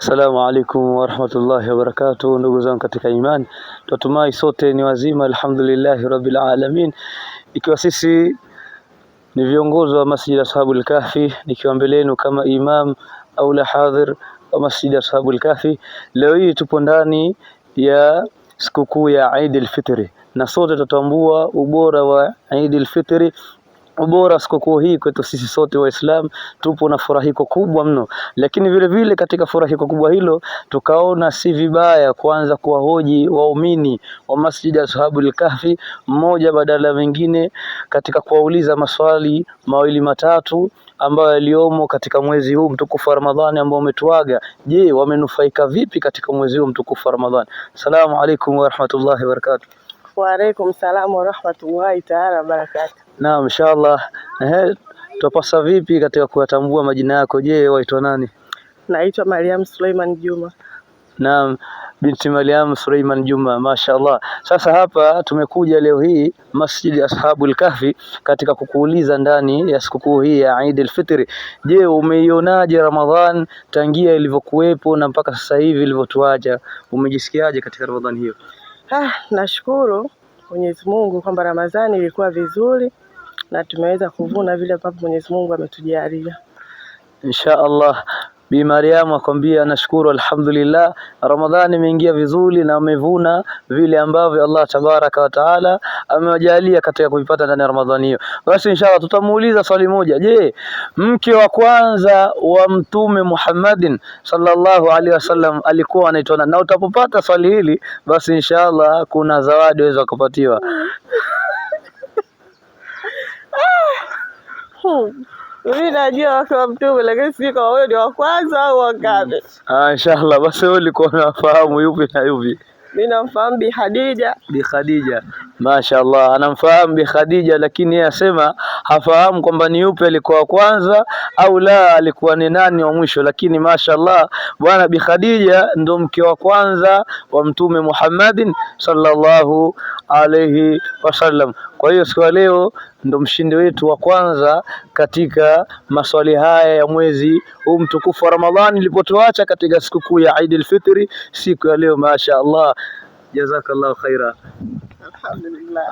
Assalamu alaikum warahmatullahi wabarakatuh, ndugu zangu katika imani, tunatumai sote ni wazima, alhamdulillahi rabbil alamin. Ikiwa sisi ni viongozi wa Masjid Ashabul Kahfi, nikiwa mbele yenu kama imam au la hadhir wa Masjid Ashabul Kahfi, leo hii tupo ndani ya sikukuu ya Eid al-Fitri, na sote tutambua ubora wa Eid al-Fitri, ubora sikukuu hii kwetu sisi sote Waislamu, tupo na furahiko kubwa mno. Lakini vile vile katika furahiko kubwa hilo tukaona si vibaya kuanza kuwahoji waumini wa Masjid Ashabul Kahfi mmoja badala ya mwingine katika kuwauliza maswali mawili matatu ambayo yaliyomo katika mwezi huu mtukufu wa Ramadhani ambao umetuaga. Je, wamenufaika vipi katika mwezi huu mtukufu wa Ramadhani? Assalamu alaikum warahmatullahi wabarakatuh. Wa alaikum salaam wa rahmatullahi taala wabarakatuh. Naam, inshallah. Ehe, twapasa vipi katika kuyatambua majina yako? Je, waitwa nani? Naitwa Mariam Suleiman Juma. Naam, binti Mariam Suleiman Juma, mashaallah. Sasa hapa tumekuja leo hii Masjid Ashabul Kahfi katika kukuuliza ndani ya sikukuu hii ya Eid al-Fitr. Je, umeionaje Ramadhan tangia ilivyokuwepo na mpaka sasa hivi ilivyotuacha? Umejisikiaje katika Ramadhan hiyo? Ah, nashukuru Mwenyezi Mungu kwamba Ramadhani ilikuwa vizuri na tumeweza kuvuna vile ambavyo Mwenyezi Mungu ametujalia. Insha Allah. Bi Mariam akwambia nashukuru, alhamdulillah, Ramadhani imeingia vizuri na amevuna vile ambavyo Allah tabaraka wa taala amewajalia katika kuipata ndani ya Ramadhani hiyo. Basi inshallah tutamuuliza swali moja. Je, mke wa kwanza wa Mtume Muhammadin sallallahu alaihi wasallam alikuwa anaitwa nani? Na utapopata swali hili basi inshallah kuna zawadi waweza kupatiwa. Mimi najua wake wa Mtume, lakini sijui kama huyo ni wa kwanza au wa ngapi. Ah, inshallah basi wewe ulikuwa unafahamu yupi na yupi? Mimi namfahamu Bi Khadija. Bi Khadija, mashaallah, anamfahamu Bi Khadija, lakini yeye asema hafahamu kwamba ni yupi alikuwa wa kwanza au la alikuwa ni nani wa mwisho. Lakini mashaallah, bwana Bi Khadija ndo mke wa kwanza wa Mtume Muhammadin sallallahu alayhi wasallam. Kwa hiyo siku ya leo ndo mshindi wetu wa kwanza katika maswali haya ya mwezi huu mtukufu wa Ramadhani ilipotuacha katika sikukuu ya Eid al-Fitri siku ya leo, mashaallah. Jazakallahu khaira. Alhamdulillah.